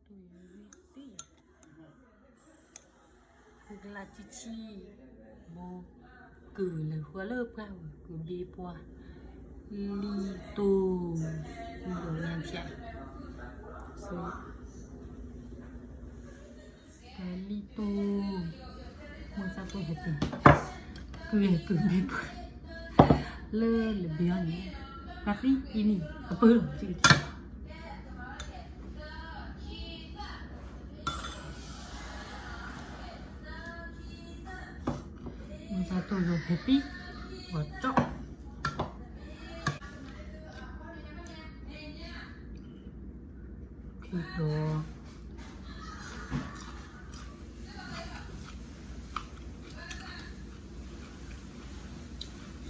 မၤသးတိၢ်ယိၤဝံၤသ့ၣ်ယၤ, ဃုကလါဆံဆံ, ဘိ, ကလဲၤဃီလၢပှၢ်ဝဲ ကဘ့ပှၤ, လံတိၢ်, လံတိၢ်ညါဖၠး, လံတိၢ်, မၤသးတိၢ်ဟဲပ့ၤ, ကလဲၤကဘ့ပှၤ, လၢလၢဘ့အီၤန့ၣ်, ပှၤသံအံၤန့ၣ် အပၢၢ်လီၤ မၤသးတိၢ်လီၤဟဲပံ, ပှၤကၠီ, ခံတီၤ ဝံၤအါဒီး, နဘၣ်ကၢ်ကွ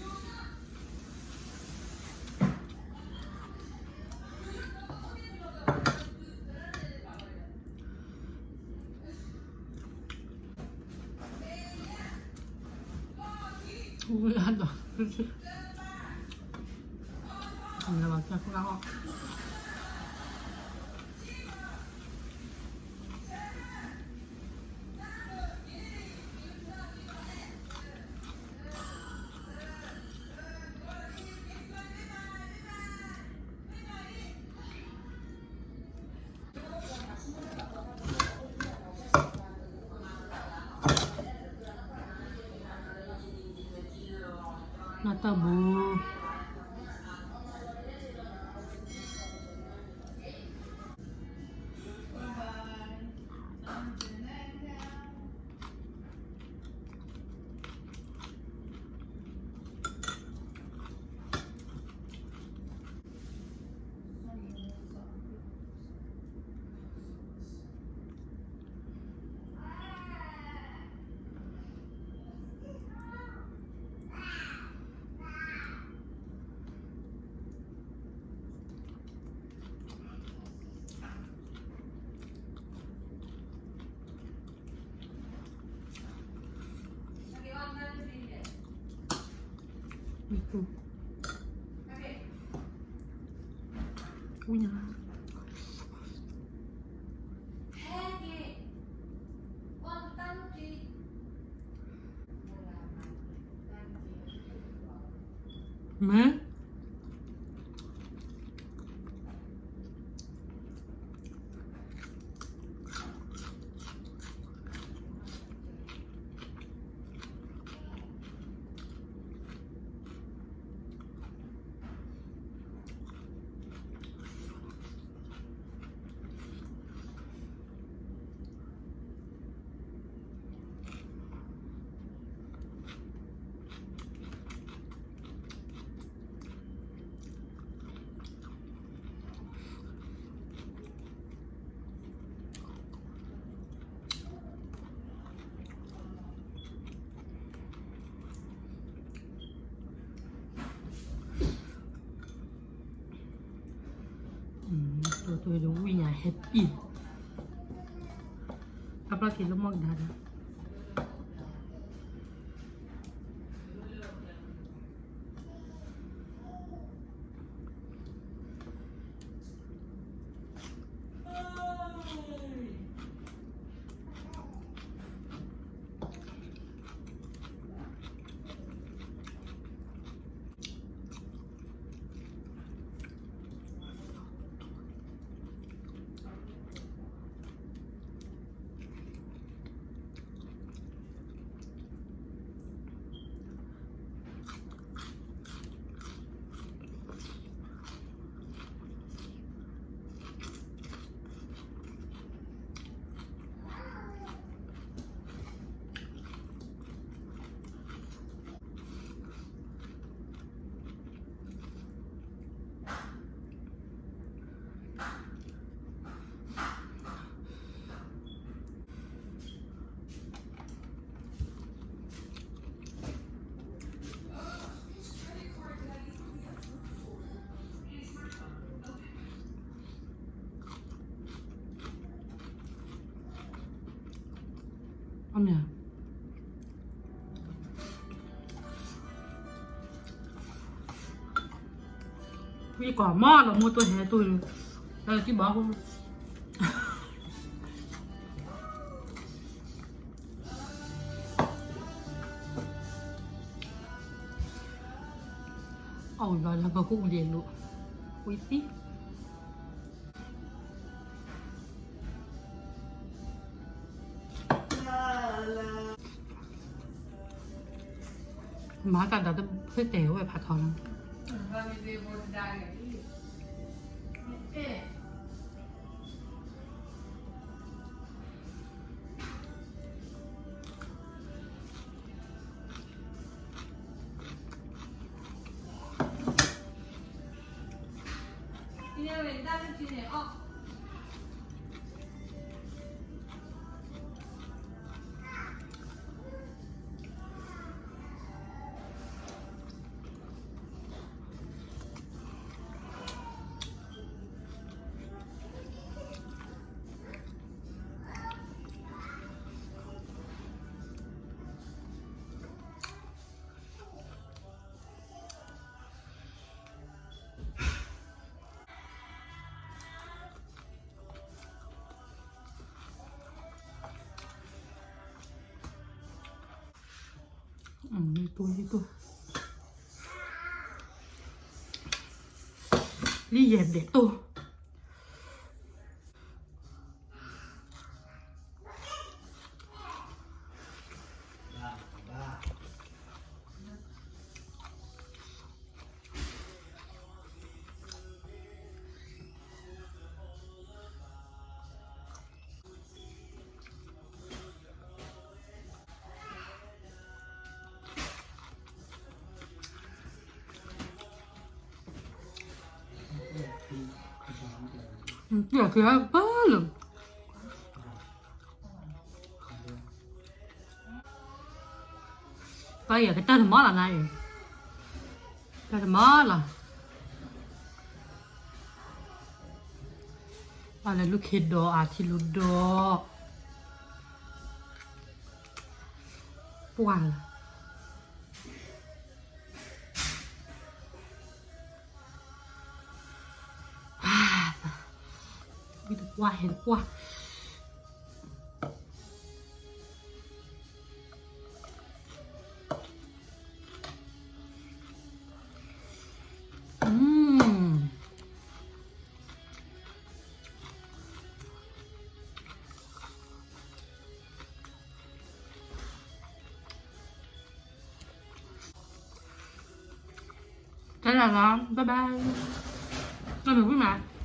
ၢ်အီၤ နီၢ်တၢ်ဘိ, မ့ၢ်ပူၤ, ဝံၤညါ, မ့ၢ် တိၢ်တိၢ်ဒီးဝံၣ်ညါ happy, တၢ်ပျၢ်က့ၤလၢမီၢ်ကဒါဒီး အမ့ၢ် ဝံၣ်ကွၢ်မးလီၤ မိၢ်တိၢ်ဟဲတိၢ်လၢ တၢ်လၢကံၢ်ဘီဖိ, အိၣ်လီၤလၢပကအိၣ်လံလိၤ, ဝံၤသံ မၤကဒီးတဖုတဲာ်ဝဲဖးထီလီၤ. လံယဲၢ်ဒဲးတိၢ်, ပှၤကတၢၢ်တမီလီၤနၤ, တၢၢ်တမီလီၤ, ပှၤလဲၤလူၤခ့ဒီးအထံလူၤဒီး, ပှၢ်လီၤ. ဝံတကွၢ်ဟဲတကွၢ်, ကဲလီၤလီၤ, bye bye, ကမ့ၢ်ဝံၣ်မး.